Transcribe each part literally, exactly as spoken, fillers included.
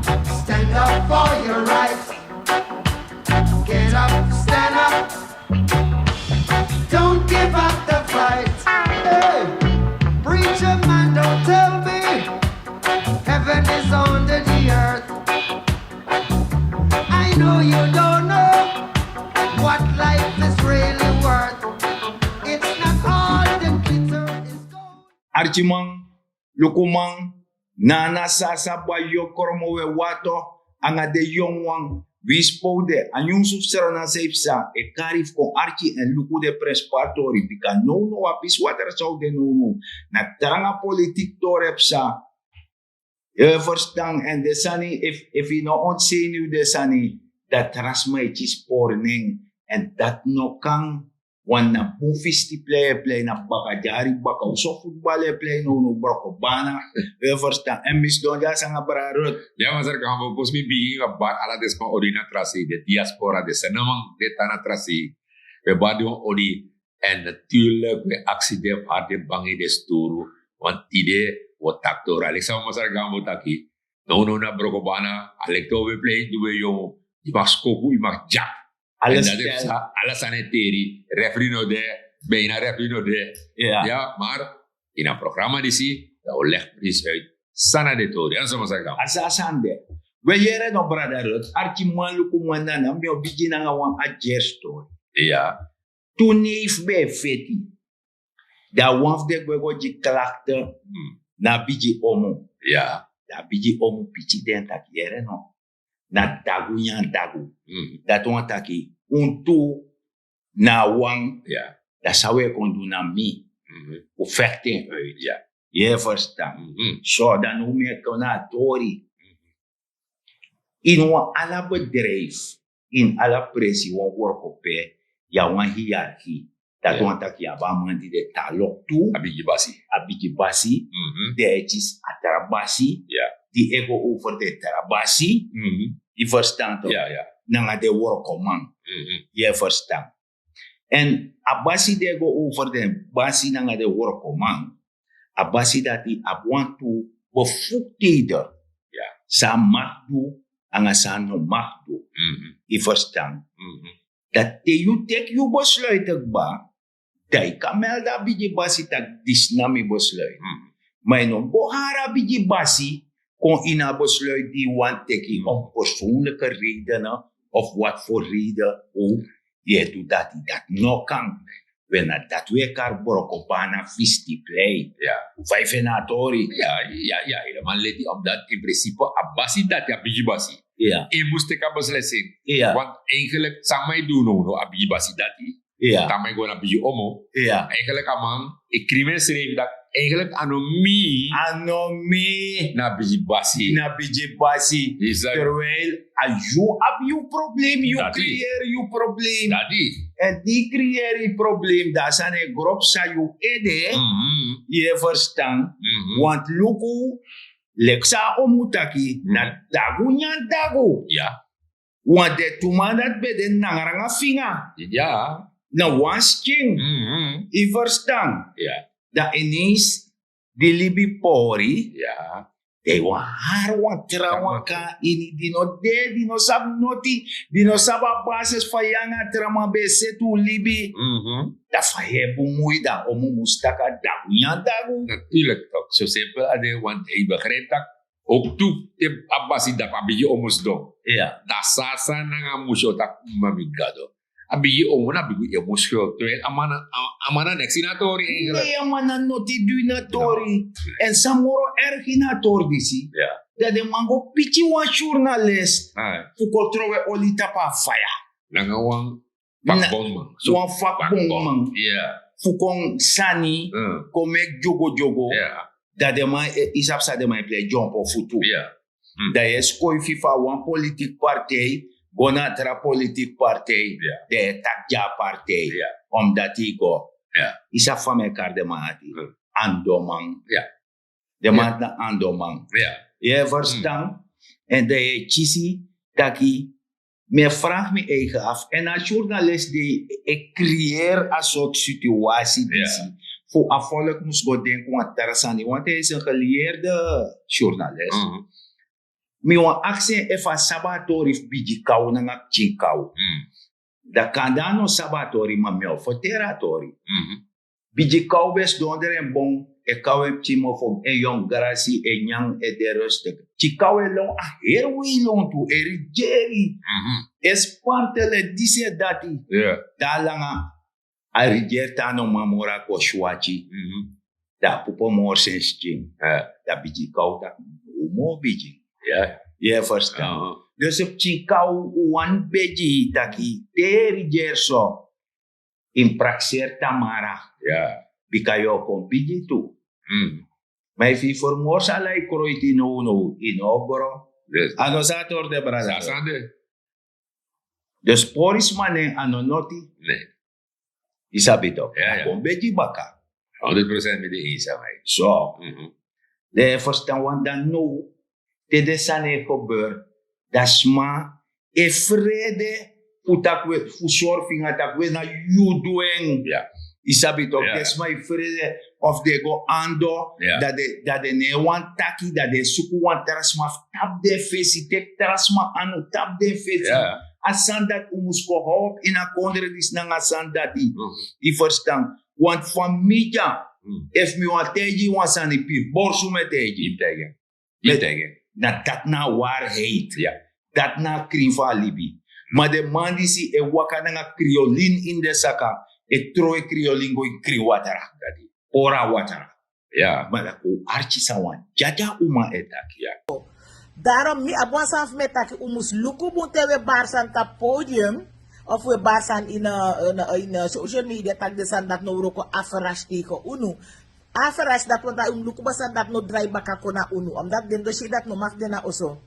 Stand up for your rights. Get up, stand up. Don't give up the fight. Hey, preacher man, don't tell me heaven is under the earth. I know you don't know what life is really worth. It's not all the glitter is gold. Archiman, lukuman, na a sasa bai yu o kromo we wato nanga den yongu wan. Winsi pe un de, a nyunsu fu Sranan san e psa, e kari fu kon arki èn luku den prenspari tori, bika nownow a pisi water san un de nownow, na tranga politiki tori e psa. Yu e ferstan? Èn den sani, efu yu no ontseni yu den sani, dan tra sma e kisi pori nen. Èn dati no kan. Wan na bun fisti plei e plei na baka dyari baka un so futbal e plei nownow broko bana. Yu e ferstan? Èn mi sidon dya sanga brada Ruth. Ya, masra Gambo, fosi mi bigin, wi e bari ala den sma odi na tra sei, den diaspora, den senaman di e tan na tra sei. Wi e bari den wan odi. Èn natuurlik wi e aksi den fu hari den bangi, den sturu. Want tide wi o taki tori, a leki san masra Gambo taki. Nownow na broko bana, a leki te un ben plei, di un ben yongu, yu mag skopu, yu mag dyapu. Èn dati e psa, ala sani e teri, refri no de, beina refri no de. Ya, maar ini a programa disi dan un legi prinsi uit san na den tori. Anso masra Gambo. A so a sani de. Wi e yere no, brada Ruth, arkiman, lukuman, nana, mi o bigin nanga wan adyeri tori. Ya. Tu neifi ben e feti. Dan a wan fu den gwe go gi klakte na a bigi omu. Ya. Dan a bigi omu piki den taki, yere no, na dagu nyan dagu. Dati wani taki, un tu na a wan. Ya. Dan san wi e kon du na mi, un fekti en uit. Ya. Yu e ferstan? So dan now mi e kon na a tori. Ini wan ala bedrijfi, ini ala presi, wan worko pe yu abi wan hiërarchie. Dati wani taki yu abi a man di de tan loktu, a bigi basi, a bigi basi, den e kisi a tra basi, di e go over den tra basi. Yu ferstan to? Nanga den workoman. Yu e ferstan? Èn a basi di e go over den basi nanga den workoman, a basi dati abi wantu bevoegdheden. Ya. San a mag du nanga san a no mag du. Yu ferstan? Dan te yu teki yu besluit kba, dan yu kan meldi a bigi basi taki disi na mi besluit. Ma yu no go hari a bigi basi kon ini a besluit di yu wani teki om persoonlijke redenen of wat voor reden ook. Yu e du dati, dati no kan. We na dati wi e kari broko bana, fisti plei. Ya. Fa yu feni a tori? Ya, ya, ya, helemaal leti, omdat in principe a basi dati, a bigi basi, yu mus teki a beslissing. Want eigenlijk san man e du now, a bigi basi dati, dan man e go na bigi omo. Eigenlijk a man e krimi ensrefi taki eigenlijk a no mi, a no mi na bigi basi, na bigi basi. Terwijl a yu abi yu probleem, yu creëer yu probleem. Èn di yu creëer yu probleem, dan a sani e gro psa yu ede. Yu e ferstan? Want luku, leki san a omu taki, na dagu nyan dagu. Ya. Want den tu man dati ben de nangranga finga. Ya. Na wan skin. Yu ferstan? Ya. Dan ineens di libi pori. Ya. Dan yu wani hari wan tra wan kon na ini di no de, di no sabi noti, di no sabi a basis fa yu nanga a tra man ben e seti un libi. Dan fa yu e bun mui, dan a omu mus taki a dagu nyan dagu. Natuurlijk toch, so simpel a de, want yu begrijp taki ook tu te a basi dapu a bigi omu sidon. Ya. Dan a sasa nanga a musu o taki, mami Gado. A bigi omu na bigi omu skul. Terwijl a man na, a, a man na neks ini a tori eigenlijk. Nee, a man na noti du ini a tori. Èn san moro erg ini a tori disi. Ya. Dan den man go piki wan journalist fu kon trowe oli tapu a faya. Nanga wan fakbonman. Wan fakbonman. Ya. Fu kon sani, kon meki dyogodyogo. Ya. Dan den man, e, yu sabi san den man e plei, dyompo futu. Ya. Dan yu e skoifi fu a wan politiki partij go na a tra politiki partij. Ya. Dan yu e taki gi a partij. Ya. Omdati yu go. Ya. Yu sabi fa mi e kari den man ati? Andoman. Ya. Den man ati na andoman. Ya. Yu e ferstan? Èn dan yu e kisi taki, mi e vraag mi eigen af, èn a journalist di e creëer a sortu situasi disi, fu a volk mus go denki wan tra sani, want hij is een geleerde journalist. Mi wan aksi en efu a sabi a tori fu bigi kaw nanga pikin kaw. Da kande a no sabi a tori, ma mi o ferteri a tori. Bigi kaw ben sidon dra en bon, e kaw en pikin mofo, e yon grasi, e nyan, e de rustik. Pikin kaw e lon a heri wei lontu, e rigeri, e spartel, e disi, e dati. Dan a langa a rigeri tan no man moro a kon swaki. Dan a pupo moro sensi gi en. Dan bigi kaw taki: "No moo bigi." Yu e ferstan? Dus pikin kaw, un wani begi yu taki te yu e rigeri so, yu mus prakseri tamara. Bika yu o kon bigi tu. Ma efu yu fermorsi ala yu kroiti nownow, yu no o gro. A no so a tori de, brada. Dus porisma nen a no noti. Yu sabi tok, a kon begi baka. Honderd procent mi de eens, a mai. So den e ferstan wan dan now, te den sani e gebeur, dan sma e frede fu taki we, fu sori finga taki we na yu du en. Yu sabi tok, den sma e frede of den go ando, dan den, dan den no e wani taki, dan den e suku wan tra sma fu tapu den fesi, teki tra sma anu tapu den fesi. A sani dati un mus kon howpu ini a kondre disi nanga a sani dati. Yu ferstan? Want fa mi dya, efu mi wani taigi yu wan sani, piri borsu mi e taigi yu. Na dati na a waarheid. Dati na a krin fu a libi. Ma den man disi e waka nanga kriolin ini den saka, e trowe kriolin go ini krin watra. Dati pori a watra. Ma dati kon arki san wan dyadyauman e taki. Daarom mi abi wan sani fu mi e taki, un mus luku bun te un e bari sani tapu podium, of un e bari sani ini, eh, ini, eh, social media, taki den sani dati no wroko, a ferasi tegen unu. A ferasi dati, want un mus luku bun, a sani dati no drai baka kon na unu, omdat den dosei dati no mag de na oso.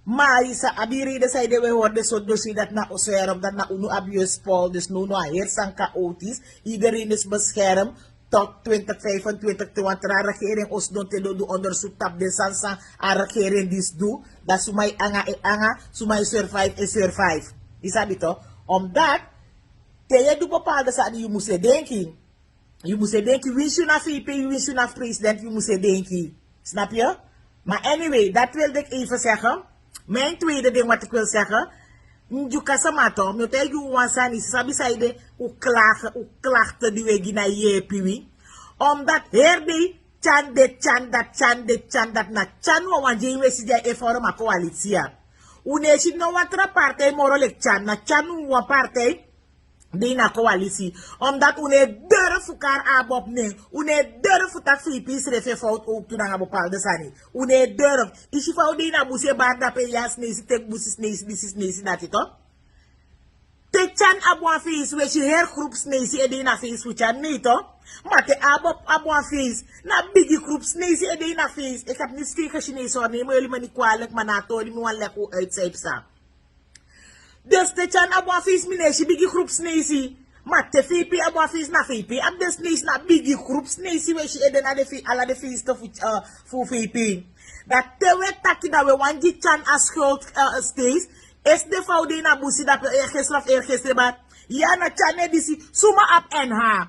Ma yu sa abi reden sanede un e hori den sortu dosei dati na oso, omdat na unu abi yu e spoil, dus now no a heri sani kaotisch. Iedereen is beschermd tot twintig vijfentwintig, te wan tra regering o sidon te den o du onderzoek tapu den sani san a regering disi du. Dan suma e anga e anga, suma e survive e survive. Yu sabi tok? Omdat te yu e du bepaalde sani, yu mus e denki. Yu mus e denki, winsi yu na V P, winsi yu na president, yu mus e denki. Snap yu? Ma anyway, dat wilde ik even zeggen. Mijn tweede ding wat ik wil zeggen. Ndyuka sama tok, mi o taigi un wan sani, yu sabi sanede un klacht, un klachten di un e gi na yepi wi. Omdat heri dei tyan dit, tyan dat, tyan dit, tyan dat, na tyan wawan di un e si di e vorm a coalitie ya. Un no e si no wan tra partij moro leki tyan, na tyan wan partij de ini a coalitie. Omdat un no e durf fu kari ABOP nen. Un no e durf fu taki V P srefi e fout ook tu nanga bepaalde sani. Un no e durf. Yu si fa un de ini a busi e bari dape, ya Sneisi teki busi, Sneisi disi, Sneisi dati tok. Te tyan abi wan feisi, un e si heri grupu Sneisi e de ini a feisi fu tyan, nei tok. Ma te ABOP abi wan feisi, na bigi grupu Sneisi e de ini a feisi. Ik heb niet tegen Chinees hoor, neem jullie me niet kwalijk, maar na a tori mi wani leki un uit, san yu psa. Dus te tyan abi wan feisi, mi no e si bigi grupu Sneisi. Ma te V P abi wan feisi, na V P abi den Sneisi, na bigi grupu Sneisi un e si e de na den fei-, ala den feisi fu, eh, fu V P. Dan te un e taki dan un e wani gi tyan a schuld, eh, steeds. Esde fa un de ini a busi dape, eh, gisteren of eergisteren, ma ya na tyan e disi, suma abi N H?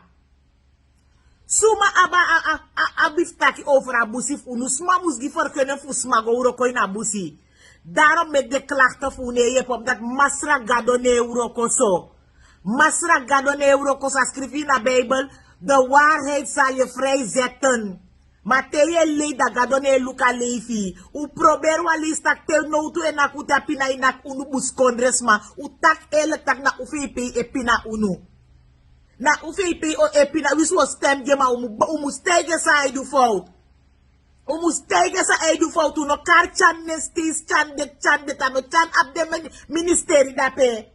Suma abi a, a, a, a, abi fu taki over a busi fu unu? Sma mus gi vergunning fu sma go wroko ini a busi. Daarom meki den klachten fu unu e yepi, omdat Masra Gado no e wroko so. Masra Gado no e wroko so, a skrifi ini a Bijbel: de waarheid zal je vrijzetten. Ma te yu e lei, dan Gado no e luku a lei fu yu. Un proberi wan leisi taki te nowtu e naki un, te a pina e naki unu buskondresma. Un taki eerlijk taki na un V P e pina unu. Na un V P o e pina, winsi un o stem gi en, ma un mu, un mus taigi en san a e du fout. Un mus taigi en san a e du fout. Un no kari tyan nen steeds, tyan dit, tyan dit, a no tyan abi den mini-, ministeri dape.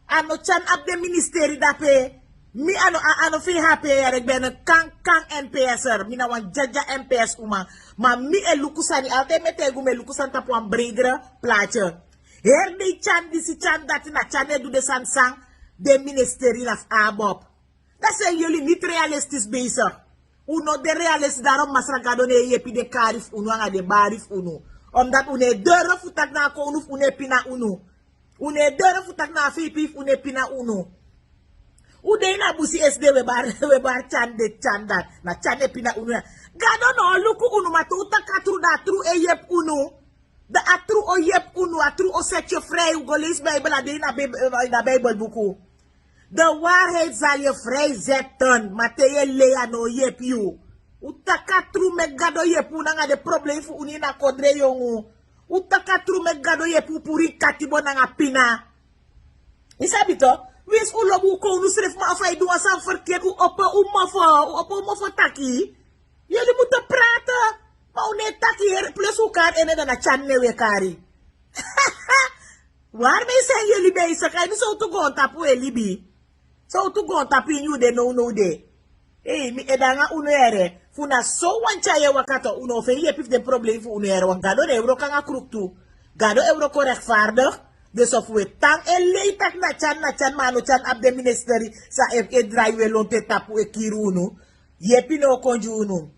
A no tyan abi den ministeri dape. Mi a no, a, a no VHP'er, ik ben een kan, kan NPS'er. Mi na wan dyadyauman NPS uman. Ma mi e luku sani, altijd mi e taigi un, mi e luku sani tapu wan bredere plaatje. Heri dei tyan disi, tyan dati, na tyan e du den sani san den ministeri na fu ABOP. Dan zijn jullie niet realistisch bezig. Un no de realistisch, daarom Masra Gado no e yepi den kari fu unu nanga den bari fu unu. Omdat un no e durf fu taki na a kownu fu unu e pina unu. Un no e durf fu taki na a VP fu unu e pina unu. Un de ini a busi esde, un e bari, un e bari tyan dit, tyan dat. Na tyan e pina unu. Gado no o luku unu, ma te un taki a tru, dan a tru e yepi unu. Dan a tru o yepi unu, a tru o seti yu fri. Un go leisi Bijbel, a de ini a Bijbel, ini a Bijbelbuku. De waarheid zal je vrij zetten, ma te yu e lei a no o yepi yu. Un taki a tru, meki Gado yepi unu nanga den problem fu unu ini a kondre, yongu. Un taki a tru, meki Gado yepi unu puru ini katibo nanga pina. Yu sabi to, winsi un lobi un kownu srefi, ma efu a e du wan sani ferkeri, un opo un mofo, un opo un mofo taki. Yeli mutu prate, ma un no e taki heri, plus un kari en, dan na tyari nen un e kari. Waarmee zijn jullie bezig? A ini sowtu goontapu un e libi? Sowtu goontapu ini un de nownow de? Ei, mi e de nanga unu yere. Fu na so wan tyari e waka, dan un no o feni yepi fu den problem fu unu yere. Want Gado no e wroko nanga kruktu. Gado e wroko rechtvaardig. Dus efu un e tan e lei taki na tyari, na tyari, ma a no tyari abi den ministeri san e, e drai un e lontu e tapu e kiri unu. Yepi no o kon gi unu.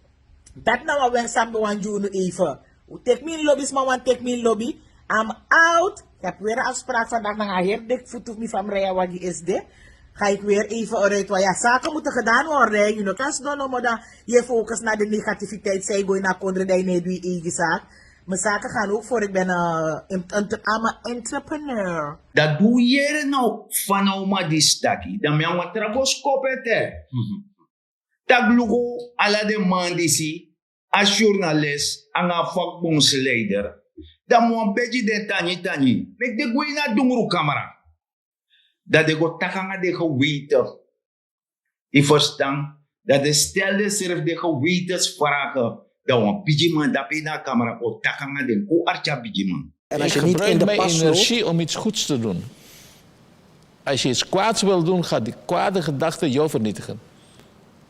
Dati na wan wenki san mi ben wani gi unu even. Un teki mi ini lobi, sma wani teki mi ini lobi. I'm out. Ik heb weer een afspraak vandaag nanga a heri deki futu fu mi, fa mi rij a wagi esde. Ga ik weer even eruit, want ya, zaken moeten gedaan worden. Yu no kan sidon nomo, dan yu e focus na de negativiteit san e go ini a kondre, dan yu no e du yu eigi saki. Mijn zaken gaan ook voor, ik ben eh, een, een, I'm an entrepreneur. Dat doe yere now, fanowma disi taki. Dan mi a wan tra boskopu ete. Taki luku ala den man disi, a journalist nanga a vakbondsleider, dan mi wan begi den tangi tangi, meki den gwe ini a dungru kamra. Dan den go taki nanga den geweten. Yu ferstan? Dan den stel densrefi den gewetensvragen. Dan wan bigiman de ape ini a kamra o taki nanga den. Kon arki a bigiman. En als je niet in de pas loopt. Energie om iets goeds te doen. Als je iets kwaads wil doen, gaat die kwade gedachte jou vernietigen.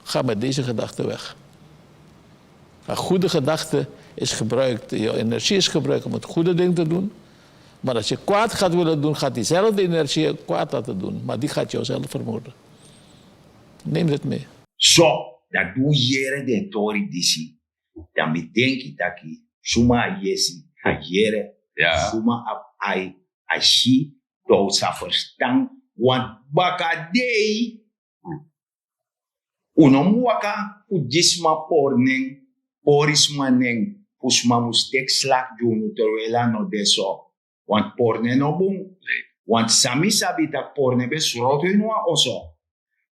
Ga met deze gedachte weg. Een goede gedachte is gebruikt, je energie is gebruikt om het goede ding te doen. Maar als je kwaad gaat willen doen, gaat diezelfde energie je kwaad laten doen. Maar die gaat jou zelf vermoorden. Neem dit mee. So, dan un yere den tori disi. Dan mi denki taki, suma a yesi, a yere, suma a, a, a si, dan un sa ferstan, want bakadei un no mu waka fu gi sma pori nen, pori sma nen, fu sma mus teki slak gi unu, terwijl a no de so. Want pori nen no bun. Want san mi sabi taki pori nen ben sroto ini wan oso.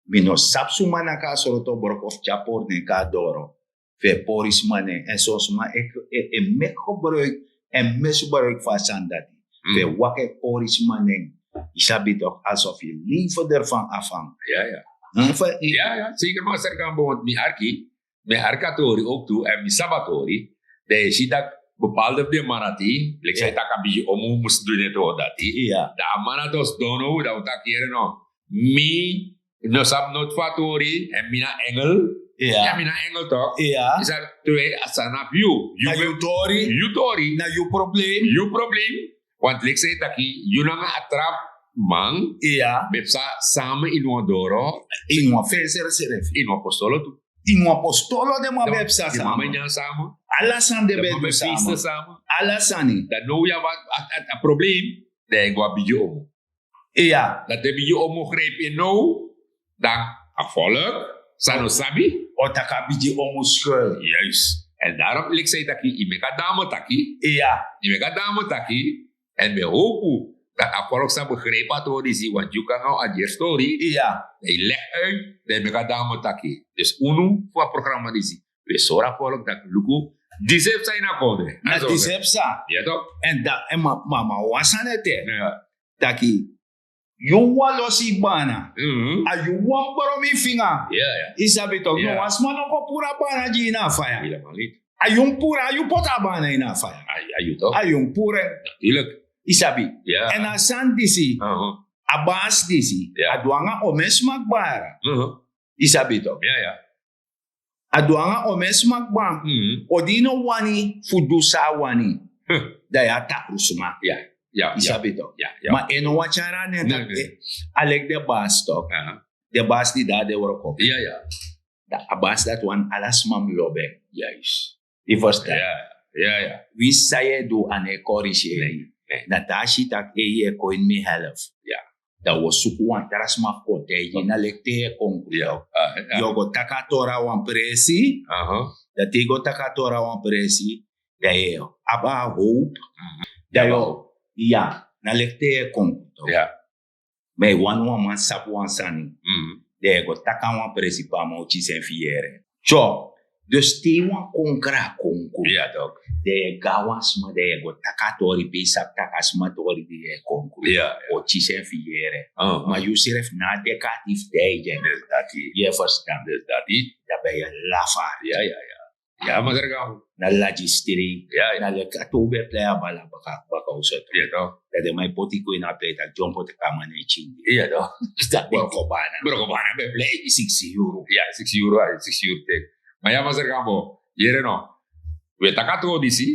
Mi no sabi suma naki a sroto broko fu tyari pori nen kon na doro. Fu e pori sma nen, èn son sma e, e, e meki gebruik, èn misbruik fu a sani dati. Fu e waka e pori sma nen. Yu sabi toch, alsof yu leven ervan afhangt. Ja, ja. Hm, fu, ja, ja, zeker, maar serkan, want mi arki, mi arki a tori ook tu, èn mi sabi a tori. Dan yu si taki bepaalde fu den man dati, leki san yu taki a bigi omu mus du den tori dati. Ja. Dan a man dati o sidon now, dan un taki yere no. Mi no sabi noti fu a tori, èn mi na engel. Ja. Ja, mi na engel toch? Ja. Yu sabi, terwijl a sani na fu yu. Na yu tori. Yu tori. Na yu probleem. Yu probleem. Want leki san yu taki, yu nanga a tra man. Ja. Ben psa samen ini wan doro. Ini wan fenseri srefi. Ini wan postolo tu. Ini wan postolo den man ben psa samen. Ala sani den ben du samen. Ala sani. Dan now yu abi a, a, a probleem. Dan yu go a bigi omu. Iya. Dan te bigi omu grijp in now, dan a volk san no sabi. O taki a bigi omu schuld. Juist. En daarom, leki san yu taki, yu meki a dame taki. Iya. Yu meki a dame taki. En mi e hopu dat a volk sa begrijp a tori disi, want yu kan now a diri tori. Iya. Dan yu leg uit, dan yu meki a dame taki. Dus unu fu a programma disi, wi e sori a volk taki luku, disi e psa ini a kondre. Na disi e psa. Ya toch? En dan, en ma, ma, ma wan sani ete. Ya. Taki, yu wawan losi yu bana. Mhm. A yu wawan bron mi finga. Ya, ya. Yu sabi toch, ya, no wan sma no kon puru a bana gi yu na a faya. Helemaal niet. A yu mus puru, a yu poti a bana ini a faya. A, a yu toch? A yu mus puru. Natuurlijk. Yu sabi. Ya. En a sani disi, aha, a basi disi, ya, a du nanga omen sma kba. Mhm. Yu sabi toch? Ya, ya. A du nanga omen sma kba. Mhm. O di yu no wani fu du san a wani. Huh. Dan yu a takru sma. Ya, ya, yu sabi toch? Ya, ya. Ma en no wan tyari a nen taki, nee, nee, eh, a leki den basi toch? Aha. Den basi di de na den wroko. Ya, ya. Dan a basi dati wani ala sma mus lobi en. Juist. Yu ferstan? Ya, ya, ya. Winsi san yu e du a no e korigeri. Nee, nee. Dan te a si taki, eh, yu e kon ini mi helft. Ya. Dan wi o suku wan tra sma fu kon taigi yu, na leki te yu e kon. Ya. Ah, ya. Yu o go taki a tori na wan presi. Aha. Dan te yu go taki a tori na wan presi, Dan yu abi a howpu. Dan yu, ya, na leki te yu e kon. Ma yu wani wan man sabi wan sani. Dan yu go taki na wan presi pe a man o kisi en fu yere. Tyo. Dus te yu wan kon kra kon kon, dan yu go na wan sma, dan yu go taki a tori pe yu sabi tak' a sma tori di yu e kon kon. O kisi en fu yere. Ma yu srefi na a dekati fu dei gi en. Yu e ferstan? Dan ben yu lafu. Ya, ya, ya. Ya, masra Gambo. Na lagistri. Ya, ya. Na leki a tobe plei a bala baka, baka oso. Ya, toch. Dan den man e poti kon ini a plei, dan dyompo teki a man na e kindi. Ya, toch. Brokobana. Brokobana ben plei. Siksi yuru. Ya, siksi yuru, ai, siksi yuru teki. Ma ya, masra Gambo, yere no. Wi e taki a tori disi,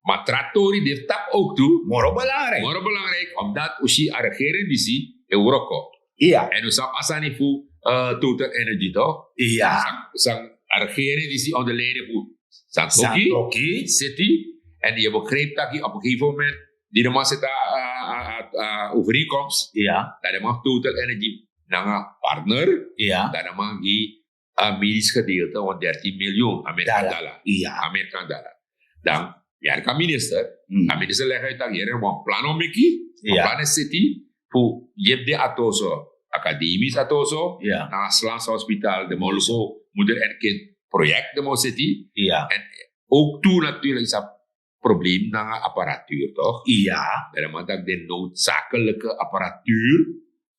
ma tra tori di e taki ook tu. Moro belangrijk. Moro belangrijk, omdat wi si a regering disi e wroko. Ya. En wi sabi a sani fu, eh, Total Energy, toch? Ya. San, san a regering disi onder leiding fu Santoki, Santoki City. En yu e begrijp taki op een gegeven moment di den man seti a, a, a, a overeenkomst. Ya. Dan den man Total Energy nanga partner. Ya. Dan den man gi a medisch gedeelte, want dertien miljoen Amerika dala. Amerika dala. Dan, ya, a minister, a minister leg uit taki yere wan plan o meki, wan plan e seti fu yepi den ati oso, academisch ati oso, na Slans Hospital, den man luku moeder en kind project den man o seti. En ook tu natuurlijk is a probleem nanga apparatuur, toch? Ya. Dan den man taki den noodzakelijke apparatuur,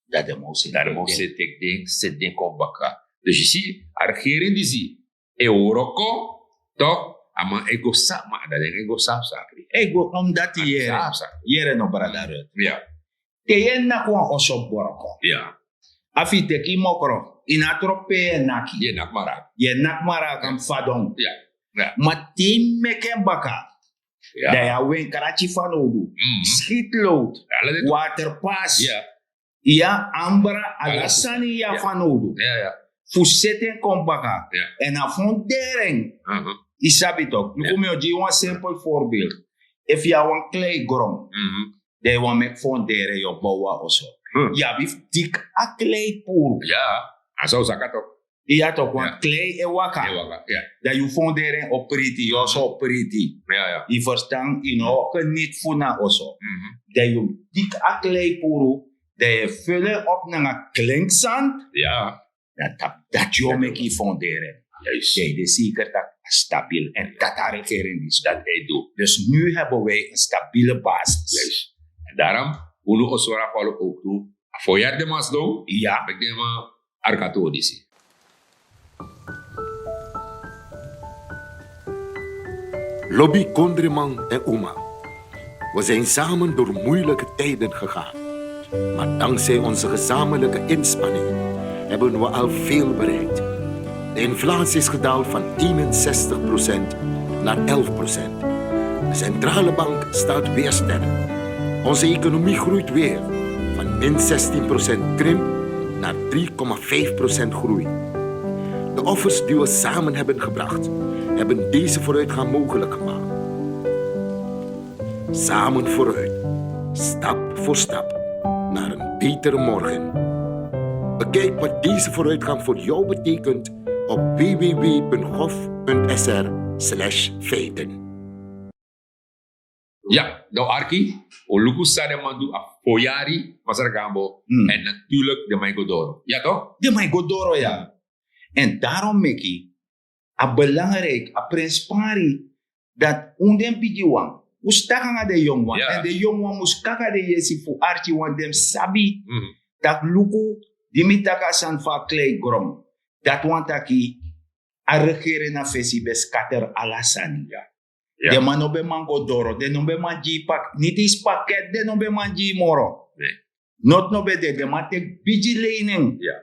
dan den man o seti, dan den man o seti teki den, seti den kon baka. Dus yu si, a regering disi e wroko, toch? A man e go sabi, ma dan den e go sabi sani. E go, omdat yere, yere no, brada Ruth. Ya. Te yu e naki wan oso broko. Ya. A fu yu teki yu mokro, yu no abi tron pe yu e naki. Yu e naki maraka. Yu e naki maraka, mi fadon. Ya. Ya. Ma te yu meki en baka, dan yu abi wenkrati fanowdu, schietlood, waterpas. Ya. Ya, ambra, ala sani yu abi fanowdu. Ya, ya. Fu seti en kon baka. Ya. En a fondering. Aha. Yu sabi toch. Luku, mi o gi yu wan simpel voorbeeld. Efu yu abi wan klei gron, dan yu wani meki fondering, yu o bow wan oso. Yu abi fu diki a klei puru. Ya, a so saka toch. Ya toch, want klei e waka. E waka, ya. Dan yu fondering o priti, yu oso o priti. Ya, ya. Yu ferstan, yu no geniet fu na oso. Dan yu diki a klei puru, dan yu ful en op nanga klinksand. Ya. Dan tapu dati yu o meki yu fondering. Juist. Dan yu de zeker tak' a stabiel. En dati a regering disi, dati e du. Dus nu hebben wij een stabiele basis. Juist. En daarom, unu o sori a volk ook tu. A voorjaar den man sidon. Ya. Meki den man arki a tori disi. Lobi kondreman en uma. We zijn samen door moeilijke tijden gegaan. Maar dankzij onze gezamenlijke inspanning hebben we al veel bereikt. De inflatie is gedaald van eenenzestig procent naar elf procent. De centrale bank stelt weer sterk. Onze economie groeit weer. Van min zestien procent krimp naar drie komma vijf procent groei. De offers die we samen hebben gebracht, hebben deze vooruitgang mogelijk gemaakt. Samen vooruit, stap voor stap, naar een betere morgen. Bekijk wat deze vooruitgang voor jou betekent op w w w punt gov punt s r slash feiten. Ya, dan arki, o luku san den man du a foyari, masra Gambo, en natuurlijk den man e go doro. Ya toch? Den man e go doro, ya. En daarom meki a belangrijk, a prenspari, dat un den bigi wan mus taki nanga den yongu wan. Ya. En den yongu wan mus kaka den yesi fu arki, want den sabi tak' luku, di mi taki a sani fu a klei gron, dati wani taki a regering na fesi ben scatter ala sani. Ya. Den man no ben man go doro, den no ben man gi yu pak, niti isi paket den no ben man gi yu moro. Noti no ben de, den man teki bigi lening. Ya.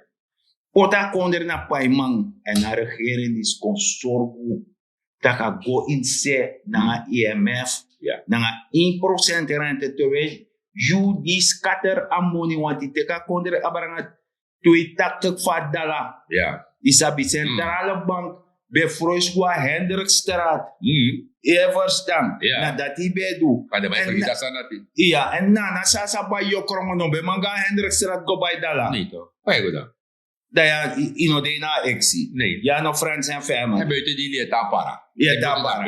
Poti a kondre na paiman, en a regering disi kon sorgu tak' a go ini se nanga I M F, nanga één procent rente, terwijl yu di scatter a moni, want yu teki a kondre abra nanga twee tachtig fu a dala. Ya. Yu sabi, centrale bank ben fruis go na Hendrikstraat. Yu e ferstan? Ya. Na dati yu ben e du. Ma den man e fergiti a sani dati. Ya, en na, na san a sa bai yu o krongo, no ben man go na Hendrikstraat go bai dala. Nee toch. Fa yu go dan? Dan ya, yu, yu no de na a eksi. Nee. Ya no friends en family. En buiten di yu e tan para. Yu e tan para.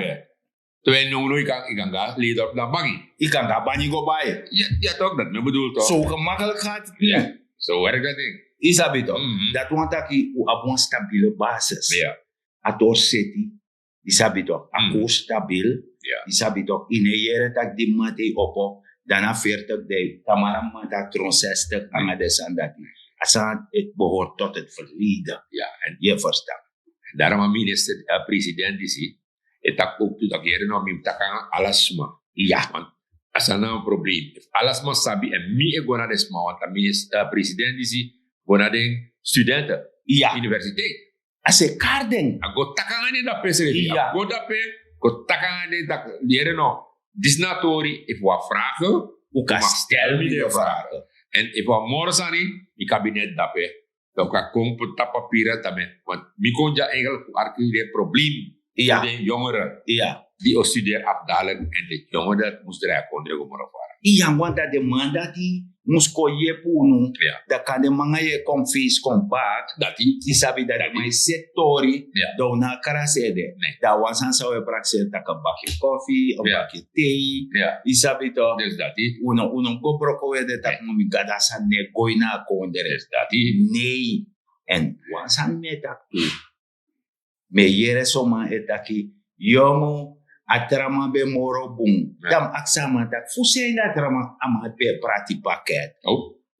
Terwijl no no yu kan yu kan ga leader dan bangi. Yu kan ga bangi go bai. Ya ya toch dat me bedoel toch. So gemakkelijk gaat het niet. So werk dat ding. Yu sabi toch? Dat wan taki u abi wan stabiele basis. A tori seti. Yu sabi toch a koers stabiel. Yu sabi toch yu no e yere taki di man te yu opo dan na veertig dei tamara man taki tron zestig nanga den sani dati. A sani behoort tot het verleden. Yu e verstan? Daarom a minister a president disi e taki ook tu taki yere no mi mus taki nanga ala sma. Ya. A sani na wan probleem efu ala sma sabi èn mi e go na den sma want a minister a president disi go na den studenten, universiteit. A se kari den. A go taki nanga den dape srefi a go dape go taki nanga den taki yere no. Disi na a tori efu wan vragen u kan stel mi den vragen. Èn efu a moro sani mi kabinet dape dan un kan kon poti tapu papiri na tamen. Want mi kon dya eigenlijk fu arki den problem fu den yongeren di o studeri afdalik èn den yongeren dati mus drai a kondre go moro fara. Yu yanga wan dati den man dati mus kon yepi unu. Dan kan den man nanga yu e kon feisi kon bak. Yu sabi dati man e seti tori dan un na a krasi ede. Dan a wan sani san un e prakseri tak' a baki kofi a baki tei. Yu sabi to. Un no mus go broko un ede tak' mi gado a sani no e go ini a kondre. Nei. Èn wan sani mi e taki tu mi e yere son man e taki yongu a tra man ben moro bun. Dan mi aksi a man taki fu seni a tra man a man ben e prati paket.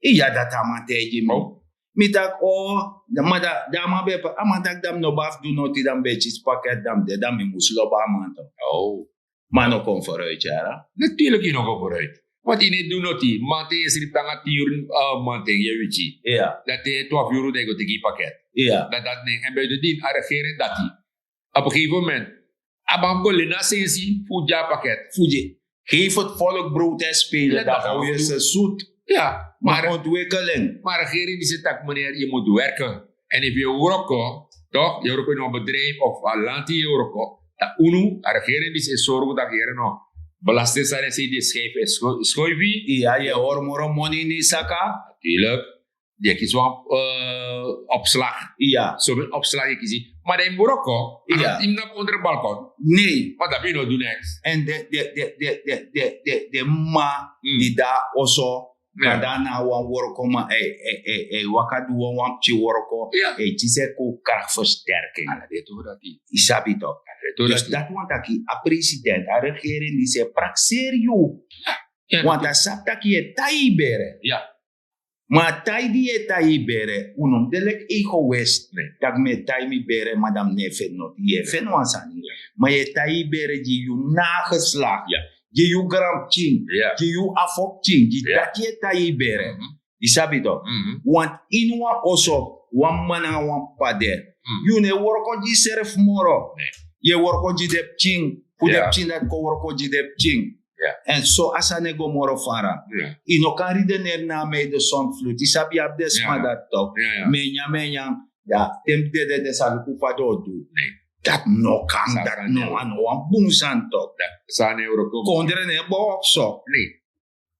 Iya dati a man taigi mi. Mi taki o ma dan a man ben e prati a man taki dan mi no ben abi fu du noti dan mi ben e kisi paket dan mi de dan mi mus lobi a man tu. Ma a no kon foruit yara. Natuurlik yu no kon foruit. Want yu no e du noti man te yu e sripi nanga tin yuru man te yu e wiki. Dan te yu e twafu yuru dan yu go teki yu paket. Dan dati nen en buitendien a regering dati op en gegeven moment a man mus go leni a sensi fu gi a paket. Fu gi. Geef het volk brood en spelen dan hou je ze zoet. Maar ontwikkeling. Maar a regering disi e taki meneer yu mus werken. Èn efu yu e wroko tok yu e wroko ini wan bedrijf of a lanti yu e wroko dan unu a regering disi e sorgu tak' yere no belasting sani e sei di e schuifi e schuifi. Iya yu e hori moro moni ini saka. Natuurlik. Di e kisi wan opslag. Iya. Somen opslag yu e kisi ma dan yu mus wroko. Yu mus na fu onder balkon. Nei. Ma dan ben yu no du neks. Èn de de de de de de de ma di de na oso. Kanda na wan worko ma e waka du wan wan pikin worko e kisi e kon krak versterking. Ala den tori dati. Yu sabi tok. Dus dati wan taki a president a regering disi e prakseri yu. Want a sabi tak' yu e tai yu bere. Ma a tai di yu e tai yu bere un no mus de leki egoist. Tak' mi e tai mi bere ma dan mi no e feni noti yu e feni wan sani. Ma yu e tai yu bere gi yu nageslak, gi yu granpikin, gi yu afo pikin gi dati yu e tai yu bere. Yu sabi to? Want ini wan oso wan mama nanga wan p'pa de. Yu no e worko gi yusrefi moro. Yu e worko gi den pikin fu den pikin dati kon worko gi den pikin. Èn so a sani e go moro fara. Yu no kan rideneri na a mei de son flutu yu sabi yu abi den sma dati tok. Mi e nyan mi e nyan. Te mi dede den sa luku fa den o du. Dati no kan dati no a no wan bun sani tok. Kondre no e bow op so.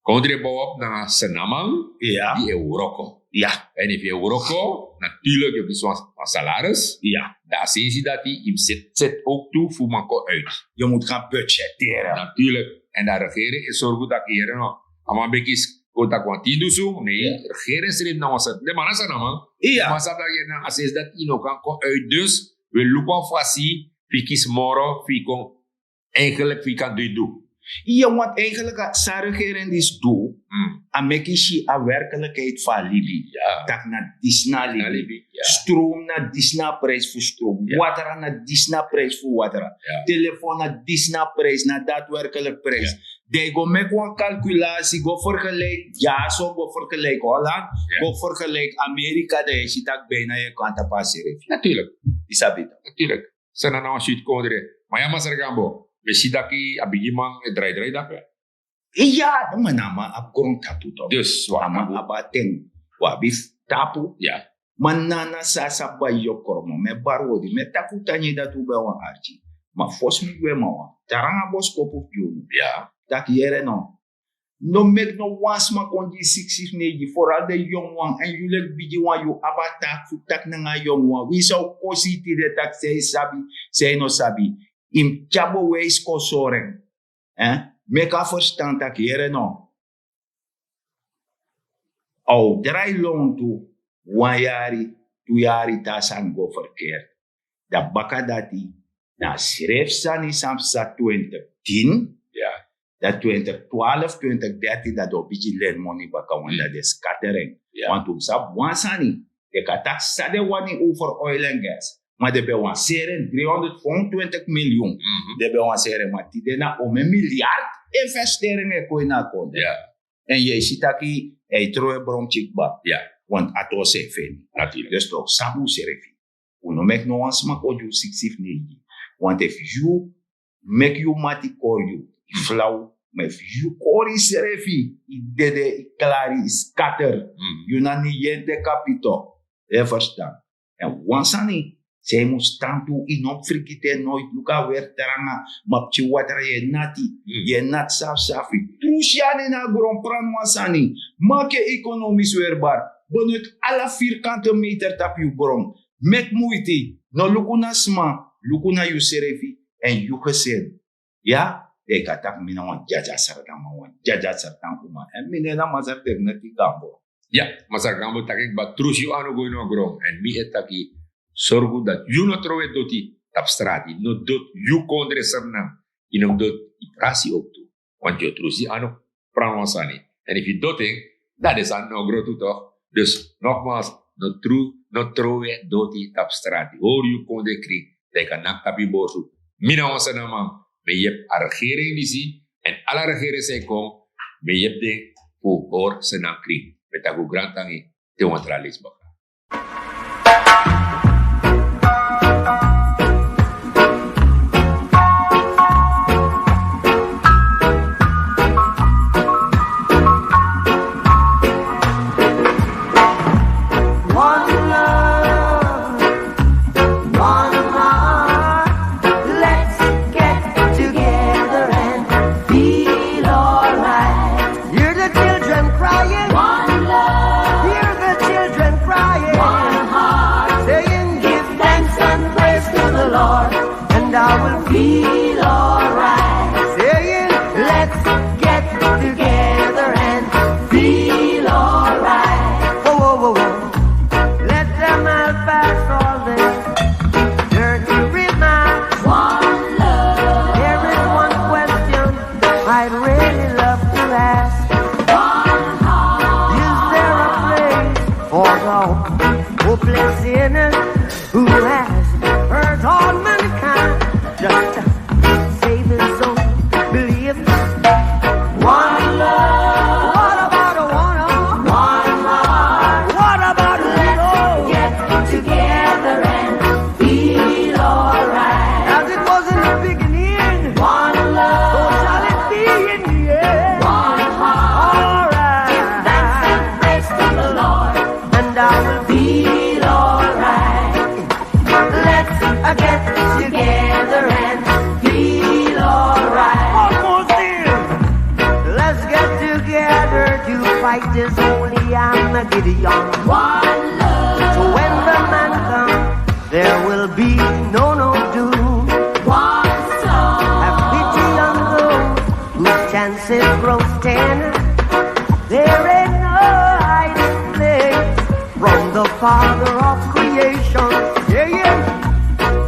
Kondre bow op nanga senaman di e wroko. Èn efu yu e wroko, natuurlik yu o kisi wan salaris. Dan a sensi dati yu mus seti seti ouk tu fu man kon uit. Yu mus kan budgeteren. Natuurlik. Èn dan a regering e sorgu tak' yere no a man ben kisi kon tak' wan tin dusun ne. Regering srefi na wan seti den man na senaman. Man sabi tak' yere no a sensi dati yu no kan kon uit dus wi e luku wan fasi fu yu kisi moro fu yu kon eigenlik fu yu kan du yu du. Yu want eigenlik san a regering disi du a meki yu si a werklikheid fu a libi. Tak' na disi na a libi. Strom na disi na a prijs fu strom. Watra na disi na a prijs fu watra. Telefon na disi na a prijs na dati werklik prijs. Dan yu go meki wan kalkulasi go fergeleiki dyaso go fergeleiki holland, go fergeleiki amerika dan yu e si tak' bina yu e kon na tapu a srefi. Yu sabi. San na na wan switi kondre. Ma ya masra gambo mi e si daki a bigiman e drai drai dape. Iya, ma na a man abi grontapu to. Dus a man abi a ten. Wi abi tapu. Ma nana san a sa bai yu o kromo mi e bari wodi mi e taki un tan nyei dati un ben wan arki. Ma fosi mi gwe mawan tranga boskopu fu gi unu. Taki yere no. No meki no wan sma kon gi yu siksi fu neigi foral den yongu wan èn yu leki bigi wan yu abi a taki fu taki nanga a yongu wan wi san o kosi yu tide taki san yu sabi, san yu no sabi. Yu mus tyari bewijs kon sori en. Meki a ferstan tak' yere no, a o drai lontu wan yari, tu yari te a sani go ferkeri. Dan baka dati na a srefi sani san psa twintig tin, dan twintig twalf, twintig dertin, dan den o bigin leni moni baka, want dan den skatter en. Want un mus sabi wan sani, den kan taki san den wani over oil en gas, ma den ben wani seri en driehonderdvijfentwintig miljoen. Den ben wani seri en, ma tide na omeni milyard investering e kon ini a kondre. Èn yu e si taki a e trowe bron tyikba, want a toso e feni. Dus un o sabi unsrefi. Un no meki no wan sma kon gi un siksi fu neigi. Want efu yu meki yu mati kori yu, yu flau. Ma efu yu kori yusrefi, yu dede, yu klari, yu skatter. Yu na ni yen de kapito. Yu e ferstan? Èn wan sani san yu mus tan tu, yu no mus frigiti en noiti. Luku a weri tranga, ma pikin watra yu e nati. Yu e nati safsafi. Trusi yu anu ini a gron, pran wan sani. Maki en ekonomis werbar. Benut ala virkante meter tapu yu gron. Meki muiti. No luku na sma, luku na yusrefi èn yu gesin. Ya, dan yu kan taki mi na wan dyadya srdan, ma wan dyadya srdan uma. Èn mi nen na Masra Terneti Gambo. Ya, Masra Gambo taki kba, trusi yu anu go ini a gron. Èn mi e taki, sorgu dati yu no trowe doti tapu strati, no doti yu kondre Sranan. Yu no mus doti, yu prasi ook tu. Want yu o trusi anu, pran wan sani. Èn efu yu doti en, dan den sani no o gro tu toch. Dus nogmaals, no tru, no trowe doti tapu strati. Hori yu kondre krin, dan yu kan naki tapu yu borsu. Mi na wan Sranan man, mi e yepi a regering disi, èn ala regering san e kon, mi e yepi den fu hori Sranan krin. Mi e taki un grantangi, te wan tra leisi baka. One love, one heart, let's get together and feel alright. Hear the children crying. One love. Hear the children crying. One heart. Saying, "Give thanks and praise to the Lord, and I will feel alright." Saying, "Let's get together and feel alright." Whoa, whoa, whoa, whoa. Let them all pass all this dirty remarks. One love. There is one question I'd really love to ask. Is there a place for the hopeless sinner who has hurt all mankind? Just to save his own belief. One love. What about a one, one heart? What about a little? Let's get together and feel alright. As it was in the beginning, one love, so shall it be in the end. One heart, alright. Give thanks and praise to the Lord, and I will feel alright. Let's, uh, get together and feel alright. One more thing. Let's get together to fight this holy Armageddon. One love. So when the man comes, there will be no, no doom. One soul. Have pity on those whose chances grow thin. There ain't no hiding place from the Father of creation. Yeah, yeah.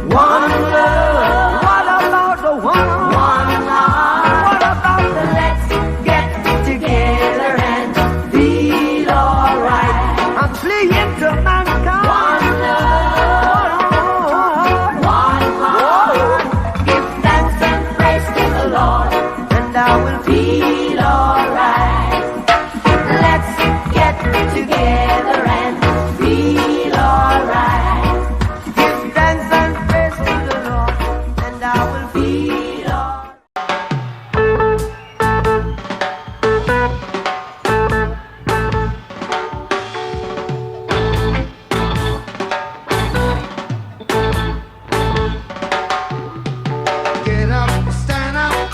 One love. What about the one? One heart. What about the let's get together and feel alright? I'm fleeing to mankind. One love, one heart. Give thanks and praise to the Lord, and I will feel alright. Let's get together and feel alright. Give thanks and praise to the Lord, and I will feel alright. Get up, stand up.